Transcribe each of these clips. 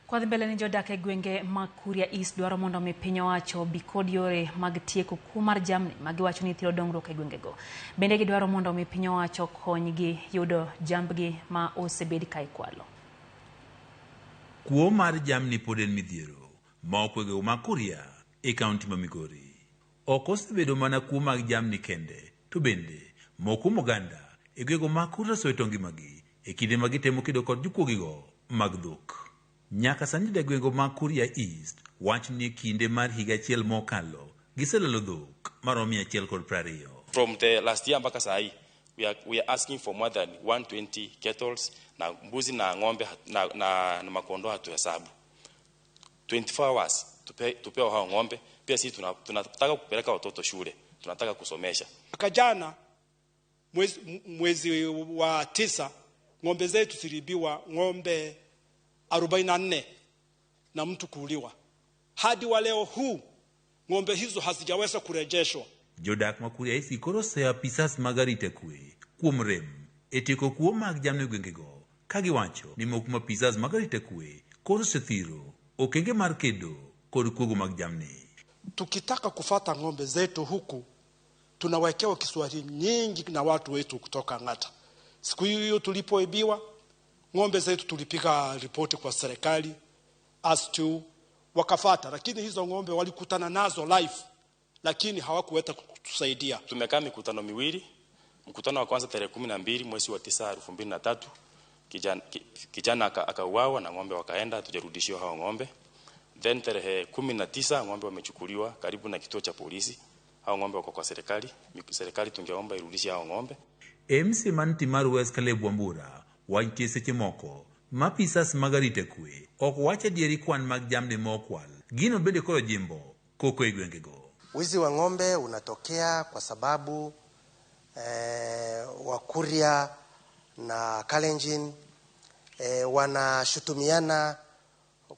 Kwadhi mbele ni jodak e gwenge mag Kuria East dwaro mondo mi piny owacho obi kod yore mag tieko kuo mar jamni ma giwacho ni thiro dongruok e gwengego. Bende gidwaro mondo mi piny owacho okonygi yudo jambgi ma osebed ka ikwalo. Kuo mar jamni pod en midhiero ma okwe gwenge mag Kuria e kaunti ma Migori. Ok osebedo mana kuo mag jamni kende, to bende moko kuom oganda e gwengego mag Kuria osewito ngimagi e kinde ma gitemo kedo kod jokuogigo mag dhok. Nyaka sani jodak gwengego mag Kuria East wacho ni e kinde mar higa achiel mokalo giselalo dhok maromo 120. From the last year mpaka saa hii we are asking for more than 120 kettles na mbuzi na ng'ombe na makondo hatuhesabu. 24 hours tupewe hao ng'ombe. Pia sisi tunataka kupeleka watoto shule, tunataka kusomesha. Mwaka jana mwezi wa 9 ng'ombe zetu ziliibiwa ng'ombe 44 na mtu kuuliwa. Hadi wa leo huu ng'ombe hizo hazijaweza kurejeshwa. Jodak ma Kuria East koro oseyo apisas mag arita kwe kuom rem e tieko kuo mag jamni e gwengego ka giwacho ni moko kuom apisas mag arita kwe koro osethiro okenge mar kedo kod kuogo mag jamni. Tukitaka kufata ng'ombe zetu huku tunawekewa Kiswahili nyingi na watu wetu kutoka Ng'ata. Siku hiyo tulipoibiwa ng'ombe zetu tulipiga ripoti kwa serikali as to wakafata, lakini hizo ng'ombe walikutana nazo live, lakini hawakuweza kutusaidia. Tumekaa mikutano miwili. Mkutano wa kwanza tarehe 12 mwezi wa 9 2003, kijana akauawa na ng'ombe wakaenda, hatujarudishiwa hao ng'ombe. Then tarehe 19 ng'ombe wamechukuliwa karibu na kituo cha polisi. Hao ng'ombe wako kwa serikali. Serikali tungeomba irudishe hao ng'ombe. MC man Timaru West Caleb Wambura wantie seche moko ma apisas mag arita kwe ok wach adieri kwan mag jamni mokwal. Gino bende koro jimbo koko e gwengego. Wizi wa ng'ombe unatokea kwa sababu Wakuria na Kalenjin wanashutumiana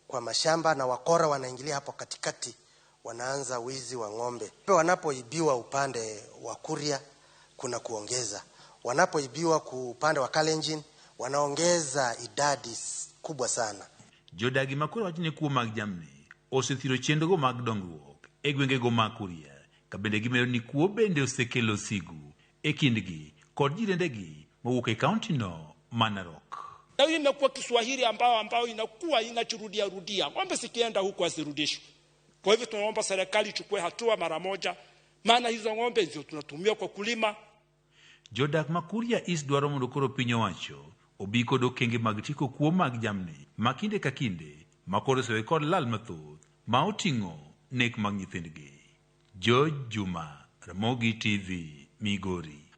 kwa mashamba na wakora wanaingilia hapo katikati, wanaanza wizi wa ng'ombe. Wanapoibiwa upande wa Kuria kuna kuongeza, wanapoibiwa upande wa Kalenjin wanaongeza idadi kubwa sana. Jodagi ma Kuria wacho ni kuo mag jamni osethiro chenrogo mag dongruok e gwengego mag Kuria, ka bende gimedo ni kuo bende osekelo sigu e kindgi kod jirendegi mowuok e kaunti no ma Narok. Na hiyo imekuwa Kiswahili ambao inakuwa inajirudia rudia. Ng'ombe zikienda huko hazirudishwi. Kwa hivyo tunaomba serikali ichukue hatua mara moja, maana hizo ng'ombe ndio tunatumia kwa kulima. Jodak ma Kuria East dwaro mondo koro piny owacho obi kod okenge mag tieko kuo mag jamni ma kinde ka kinde ma koro osewe kod lal mathoth ma oting'o nek mag nyithindgi. George Juma, Ramogi TV, Migori.